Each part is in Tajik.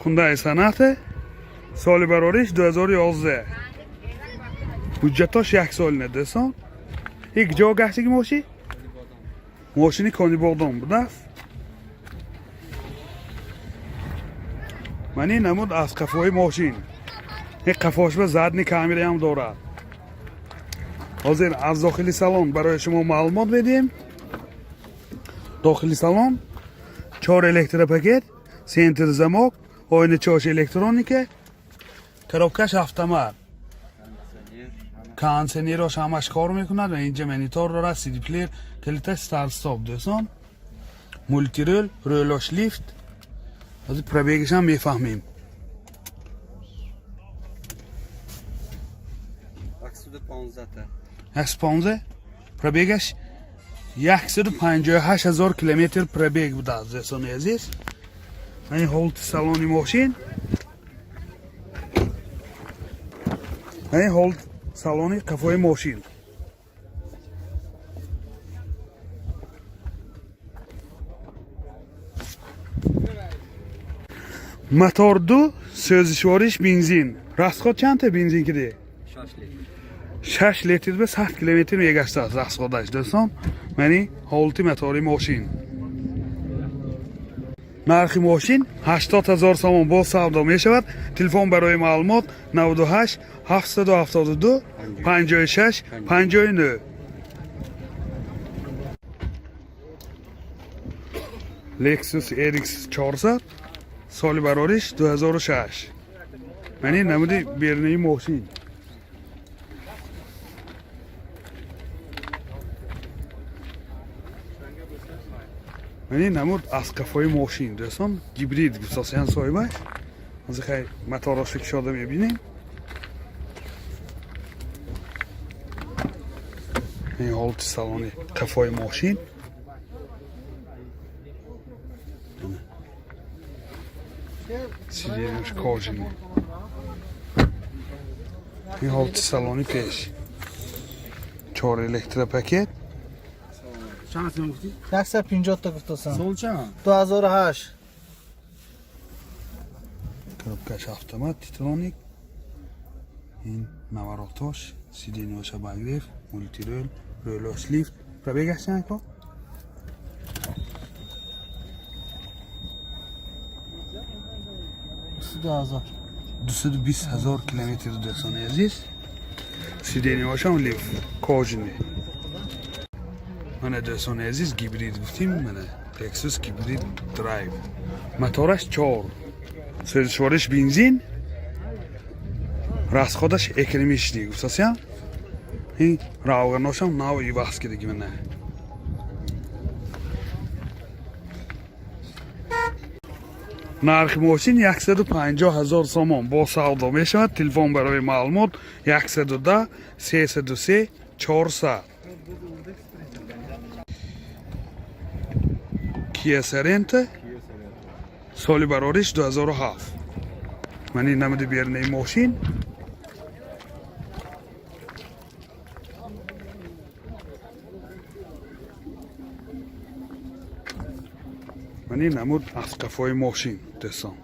Hyundai Sonata, соли барориш 2011. Ҳуҷҷатош як солина, дӯстон. Ин ҷо гаштаги мошин? Мошини Конибодом будааст. Ман ин намуд аз қафои мошин. Ин қафошба задний камераам дорад. Ҳозир аз дохили салон барои шумо маълумот медиҳем. Дохили салон чор электропакет, центр замок, оиначаош электроника, коробкаш автомат. Кондиционерош ҳамаш кор мекунад ва инҷа монитор дорад, CD плеер, калиташ старт стоп, дӯстон. Мультирул, рӯлош лифт. Ҳозир пробегашам мефаҳмем. 115 та. 115, пробегаш 158 ҳазор километр пробег будааст, дӯстони азиз. Ин ҳолати салони мошин. Ин ҳолат салони қафои мошин. Мотор ду, сӯзишвориш бензин. Расход чандта бензин киди? 6 литр. 6 литр ба 100 километр мегаштааст расходаш, дӯстон. Мани ҳолати мотори мошин. Нархи мошин 80 ҳазор сомон, боз савдо мешавад. Телефон барои маълумот 98 772 56 59. Lexus RX 400, соли барориш 2006. Мани намуди берунаи мошин. Мани намуд аз қафои мошин, дӯстон, гибрид гуфтосиян соҳибаш. Ҳозир хай моторошо кушода мебинем. Ин ҳолати салони қафои мошин. Сиденияш кожаный. Ин ҳолати салони пеш. Чор электропакет. Чанд сом гуфтӣ? 150 та гуфтасам. Сол чанд? 2008. Коробкаш автомат, Титроник. Ин наворотош, сиденияш обогрев, мультирул, рулош лифт. Пробегаш чанд ко? 22000. 220 ҳазор километр, дӯстони азиз. Сиденияшам лифт, кожаный. Мана, дӯстони азиз, гибрид гуфтим, мана Lexus гибрид драйв. Мотораш 4. Сӯзишвориш бензин. Расходаш экономичный гуфтасям. Ин равғаношам нав иваз кидаги мана. Нархи мошин 150 ҳазор сомон, бо савдо мешавад. Телефон барои маълумот 110 303 400. Kia Sorento, соли барориш 2007. Ман ин намуди берунаи мошин. Ман ин намуд аз қафои мошин, дӯстон.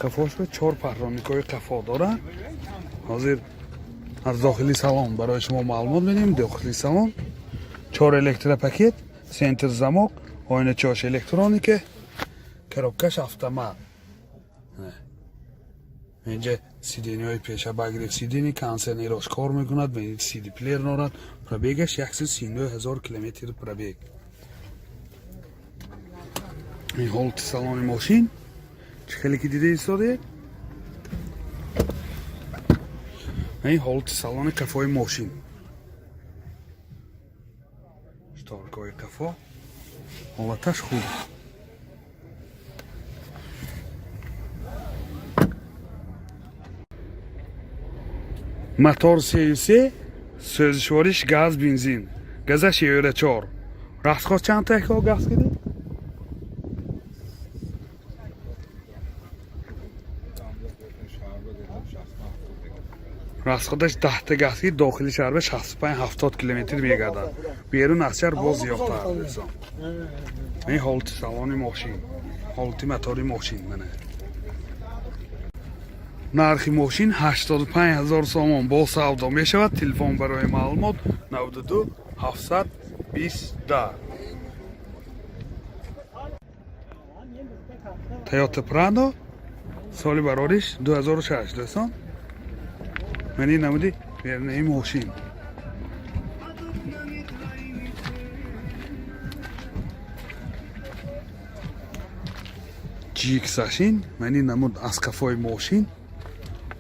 Қафош ба чор парроникҳои қафо дорад. Ҳозир аз дохили салон барои шумо маълумот медиҳем. Дохили салон чор электропакет, центр замок, оиначаош электроника, коробкаш автомат. Инҷа сиденияҳои пеша обогрев сидения, кондиционерош кор мекунад, CD плеер дорад. Пробегаш 139 ҳазор километр пробег. Ин ҳолати салони мошин чӣ хеле ки дида истодед. Ин ҳолати салони қафои мошин. Шторкаҳои қафо ҳолаташ хуб. Мотор сею се, сӯзишвориш газ бензин. Газаш евро 4. Расход чанд та газ киди? Расходаш 10 та газ ки дохили шаҳр ба 65-70 километр мегардад. Берун аз шаҳр боз зиёдтар, дӯстон. Ин ҳолати салони мошин, ҳолати мотори мошин мана. Нархи мошин 85 ҳазор сомон, бо савдо мешавад. Телефон барои маълумот 92 720. Тойота Прадо, соли барориш 2006, дӯстон. Ман ин намуди берунаи мошин. GX-ашин, ман ин намуд аз қафои мошин.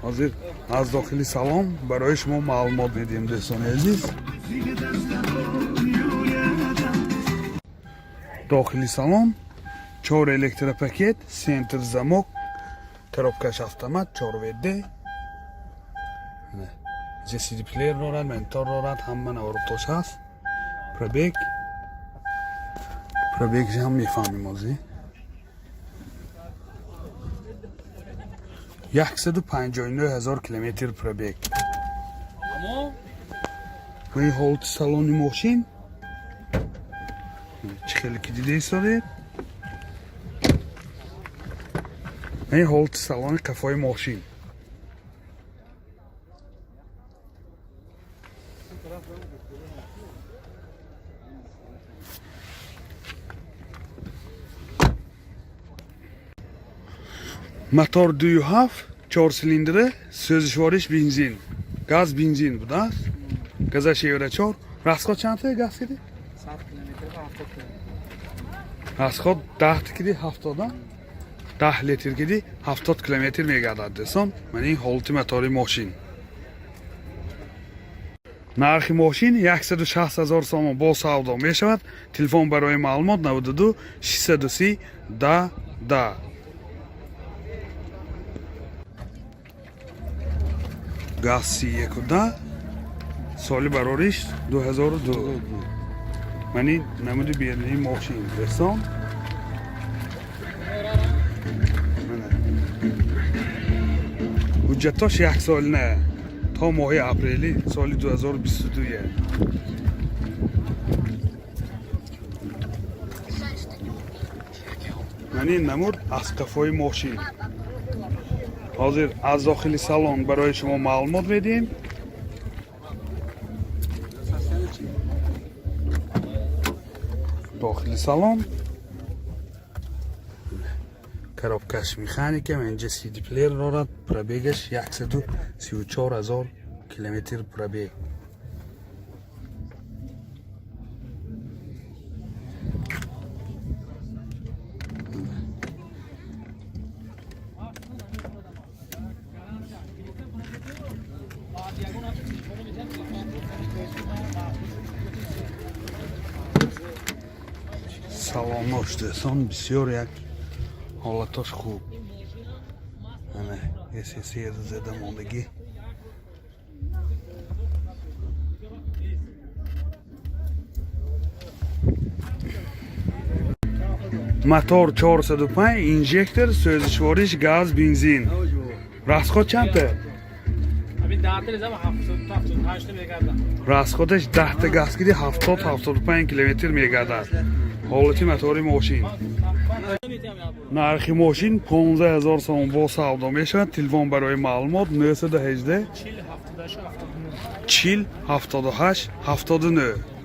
Ҳозир аз дохили салон барои шумо маълумот медиҳем, дӯстони азиз. Дохили салон чор электропакет, центр замок, коробкаш автомат, 4 ВД, CD плеер дорад, монитор дорад, ҳама наворотош ҳаст. Пробег ҳам мефаҳмем ҳозир. 159 ҳазор километр пробег. Ва ин ҳолати салони мошин чӣ хеле ки дида истодед. Ин ҳолати салони қафои мошин. Мотор 2,7, чор силиндра, сӯзишвориш бензин, газ бензин будааст, газаш евро 4. Расход чанд газ киди? 100 километр ва 70 километр. Расход 10 киди 70, 10 литр киди 70 километр мегардад, дӯстон. Ман ин ҳолати мотори мошин. Нархи мошин 160 ҳазор сомон, бо савдо мешавад. Телефон барои маълумот 92 630 10 10. Газ 31, соли барориш 2002. Ман ин намуди берунии мошин, дӯстон. Мана. Ҳуҷҷатош яксолина, то моҳи апрели соли 2022. Ман ин намуд аз қафои мошин. Ҳозир аз дохили салон барои шумо маълумот медиҳем. Дохили салон коробкаш механика, инҷа CD плеер дорад. Пробегаш 134 ҳазор километр пробег. Салонош, дӯстон, бисёр як ҳолатош хуб. Ана ССР зада мондагӣ. Мотор 405, инжектор, сӯзишвориш газ бензин. Расход чандта? Ҳамин 10 та зам 70 78 мегардам. Расходаш 10 та газ киди 70 75 километр мегардад. Ҳолати мотори мошин. Нархи мошин 15 ҳазор сомон, бо савдо мешавад. Телефон барои маълумот 918 40 78 79. 40 78 79.